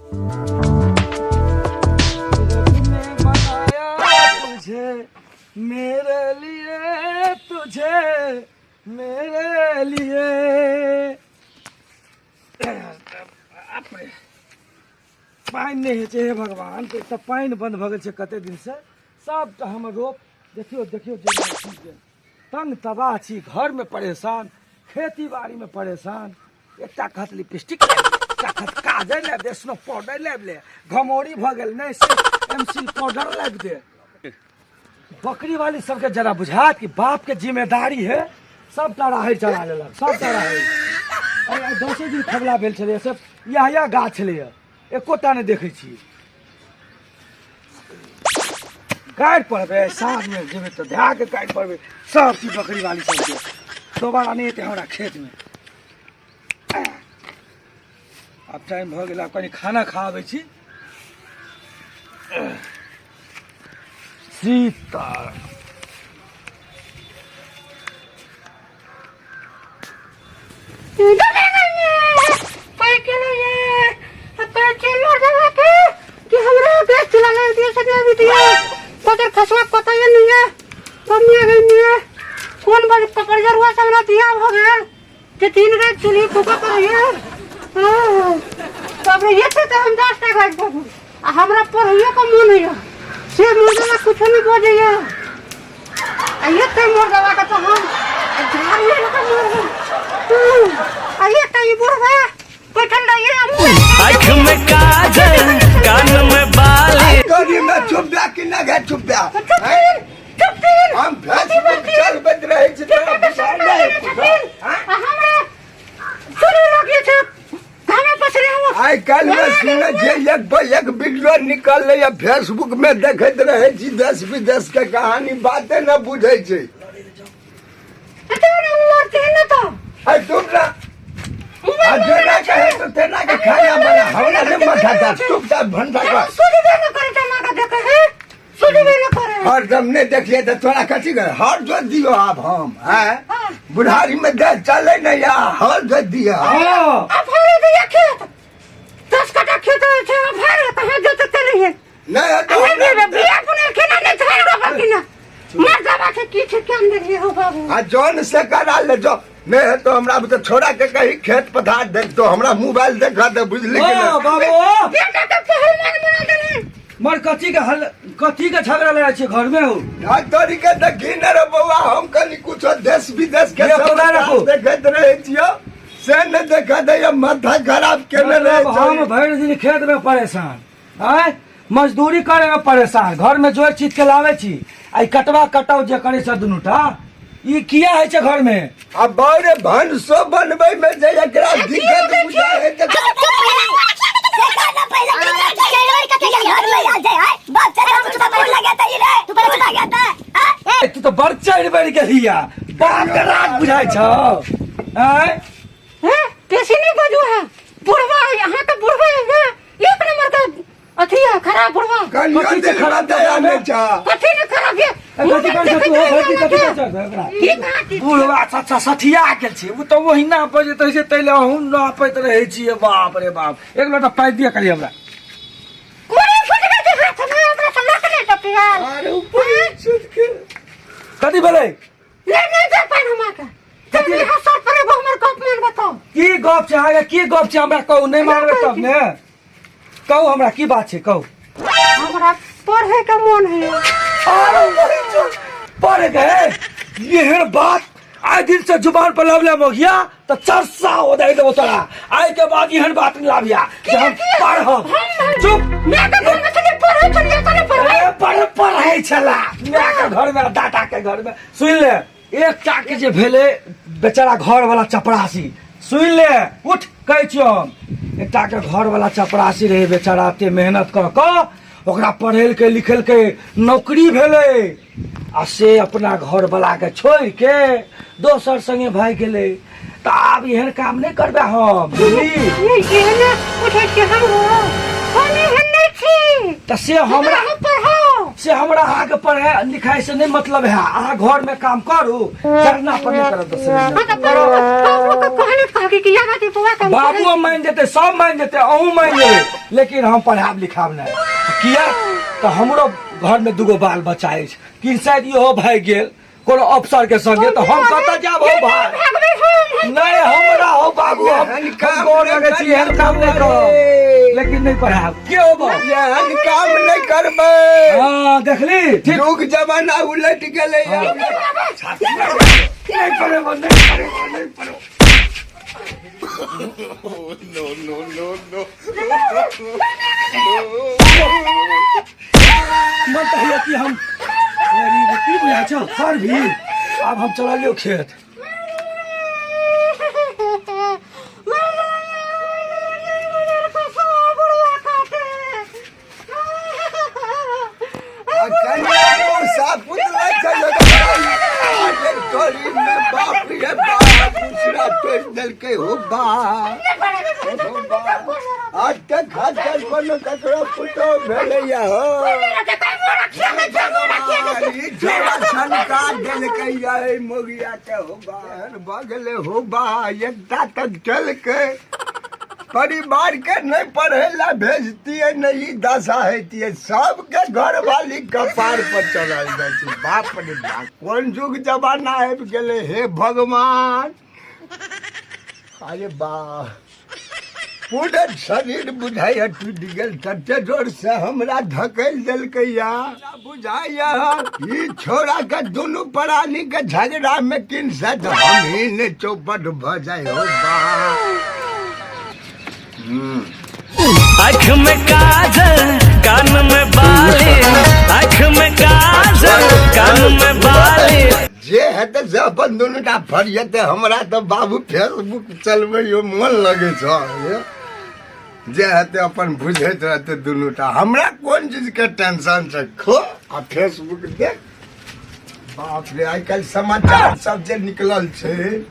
रब ने बनाया तुझे मेरे लिए, तुझे मेरे लिए। बाप रे, पानि नहि होइ छै हे भगवान। तऽ पानि बन्द भऽ गेल छै कते दिनसँ। सबटा हमर रोप देखियौ, देखियौ जे तंग तबाह छी, घरमे परेशान, खेती बाड़ीमे परेशान। एकटा कहत लिपस्टिक लाबि ले, एकटा कहत काजर लाबि दे, स्नो पाउडर लाबि ले, घमौरी भऽ गेल नहि से एमसील पाउडर लाबि दे। बकरी वाली सबके जरा बुझात कि बाप के जिम्मेदारी है। सबटा राहरि चला लेलक, सबटा राहरि। अरे आइ 10 दिन खबला भेल छलै, सब इएह इएह गाछ छलैए, एकोटा नहि देखै छी। गाड़ि पड़बै साँझमे जेबै तऽ धए के गाड़ि पड़बै सब चीज बकरी वाली सबके। दोबारा नहि एतै हमरा खेतमे। आब टाइम भऽ गेल, आब कनि खाना खा आबै छी। सीता खसवा कतऽ नहीं है, कमी आ गई नहीं है। कौन बज पकड़ जरुआ से हमरा दिया भऽ गेल जे दिन राति चूल्ही फूकऽ पड़ैया। बाप रे, ये तऽ हम 10 टाका देबू आ हमरा पढ़ैयो के मोन होइया से मुर्दवा कुछो नहीं बजैया। आ ये ते मुर्दवा के तो हम झाड़ू लऽ के मारबै। आ ये ते ई बुढ़वा बैठल रहिए। आँख में काजल, कान में बाली। तोरी में चुप कि ना घे चुप। चुप चुप। हम फेसबुक चलबैत रहै छी, तोरा बुझाइ नहि आ हमरा चूल्ही लगे छै, घामे पसरे हम। आइ काल्हि में सुनै छियै एक पर एक वीडियो निकललै या फेसबुक में देखैत रहै छी देश विदेश के कहानी, बाते न बुझै छै। एते ने उमर छै ने तऽ। आइ तुम ना आ जेना कहे तो तेना के खाना बना, हमरा से माथा चाट, चुपचाप भंसा कर। सुनबे न करे तऽ माँ के देखे है, सुनबे न करे। हरदम नहीं देखिए तो तोरा कथी कर हर जोत दियो। आब हम हैं बुढ़ारी में दे चले नहीं आ हर जोत दियो। हाँ। आ भरे दिया खेत, 10 कट्ठा खेत होइ छै, आ भरे कहाँ जोतते रहिए। नहीं तो अरे रे बिया पुनर खेना नहीं थार बाबा की ना मर जाबा के की छै केन देलिए हो बाबू। आ जौन से करा ले जो नहीं है तो हमरा तो छोड़ा के कहीं खेत पथार देख तो हमरा मोबाइल देखा दे, बुझली कि ओ नहीं? बाबू, बेटा के पहलवान बना देने। मर कथी के हल, कथी के झगड़ा लड़ाई छै घर में हो? आ तोरी के देखी न रे बौआ, हम कनी कुछो देश विदेश के ये कोना रखू? देखैत रहै छियो से नहीं देखा दे, माथा खराब केने रहे। मतलब हम भरि दिन खेत में परेशान, आँय मजदूरी करे में परेशान, घर में जोड़ चीज के लावे छी, आ ई कटवा कटाव जे करे छै दुनूटा, ई किया होइ छै घर में? आ बड़े भनसो बनबै में जे एकरा दिक्कत बुझाइ है तऽ ए, तू तऽ बड़ चढ़ि बढ़ि गेलिया, बाप के राज बुझाइ छौ आँय? हैं बेसी नहीं बजू है बुढ़वा, यहाँ का बुढ़वा है ना एक नंबर का अथी है खराब बुढ़वा। कनियो कथी छै दिल खराब दया नहि छा। कथी ने खराब है? कथी करै छै तू? हो भौजी, कथी करै छै ओकरा? की कहा? बुढ़वा अच्छा सठिया गेल छै ओ तऽ, ओहिना बजैत रहै छै, ताहि लए अहूँ नापैत रहै छियै। बाप रे बाप, एक लोटा पाइ दिअ करी हमरा। कोरी फुट गेल छै हाथ में, ओकरा से लक नहीं टपिया। अरे ऊपर छूट के कथी भेलै? ले नहीं दे पाइन हमरा के। कथी? कथी हसर पर एगो हमर गप मान बताओ। की गप छै अहाँके? की गप छै हमरा कहू, नहि मानबै तब ने। कहू हमरा की बात छै, कहू। हमरा पढ़े के मन है। अरे पढ़ गए, एहन बात आइ दिन से जुबान पर लवले मोगिया तऽ चर्चा हो जाय देबो तोरा। आइ के बाद एहन बात नहीं लाबिया जे हम पढ़ब। चुप। मैं के घर में छलियै पढ़ै छलियै तऽ नहि पढ़बै। ए, पढ़ पढ़ै छला माय के घर में, दादा के घर में। सुनि ले, एकटा के जे भेलै बेचारा घर वाला चपरासी, सुनि ले, उठ कहै छियौ हम। एकटा के घर वाला चपरासी रहै बेचारा, एते मेहनत कऽ कऽ ओकरा पढ़ेलकै लिखेलकै, नौकरी भेलै, आ से अपना घर वाला के छोड़ि के दोसर संगे भागि गेलै। तऽ आब एहन काम नहि करबै हम, बुझली? नहीं, एहने उठै छी हम हम एहन नहि छी। तऽ से हमरा हमरा पढ़ाओ। से हमरा अहाँके पढ़ाई लिखाई से नहीं मतलब है। अहाँ घर में काम करू, जरना पर नहीं करब दोसर। हाँ तो बाबू के कहले कहके कि यार दीपवा काम बाबुओ मान जेतै, सब मान जेतै, अहूँ मान जेबै, लेकिन हम पढ़ायब लिखायब नहि। किया तऽ हमरो घर में दूगो बाल बच्चा अछि, कि शायद इहो भागि गेल कोनो अफसर के संगे, तऽ हम कतऽ जायब हो भाई? भागबै हम। नहीं हमरा हो बाबू, हम एहन काम हम गोर नहि लगै छी, एहन काम नहि करब, लेकिन नहि पढ़ायब। के हो बाबू? एहन काम नहि करबै। हाँ देखली, ठीक युग जमाना उलट गेलै। नहीं पढ़ेबो, नहीं पढ़ेबो, नहीं पढ़ेबो। मन तऽ होइए कि हम गरीब की बुझाइ छौ सर भी। आब हम चललियौ खेत। बाप रे बाप, दूसरा तोड़ि देलकै हो बा। आज तक खातर कोनो ककरो पुतोह भेलैया हो? ई छोरा सनका देलकै या एहि मोगिया के हो बा। एहन भऽ गेलै हो बा, एकटा तक चलकै परिवार के नहीं पढ़े ला भेजतियै, नहीं ई दशा हेतियै। सबके घरवाली कपार पर चढ़ल जाइ छै। बाप रे बाप, कोन युग जमाना आबि गेलै, हे भगवान! अरे बा, पूरा शरीर बुझाइया टूटि गेल, तते जोर से हमरा धकेल देलकै। या बुझाइया ई छोरा के दुनू प्राणी के झगड़ा में किन से हम ही ने चौपट भऽ जाइ हो बा। आँख में काजल, कान में बाली, आँख में काजल, कान में बाली। जे हेतै से अपन दुनू टा फरियतै। हमरा तऽ बाबू फेसबुक चलबैयो मन लगै छ। हे, जे हेतै अपन बुझैत रहतै दुनू टा, हमरा कोन चीजके टेंशन छै? खो आ फेसबुक देख। बाप रे, आइ काल्हि समाचार सब जे निकलल छै।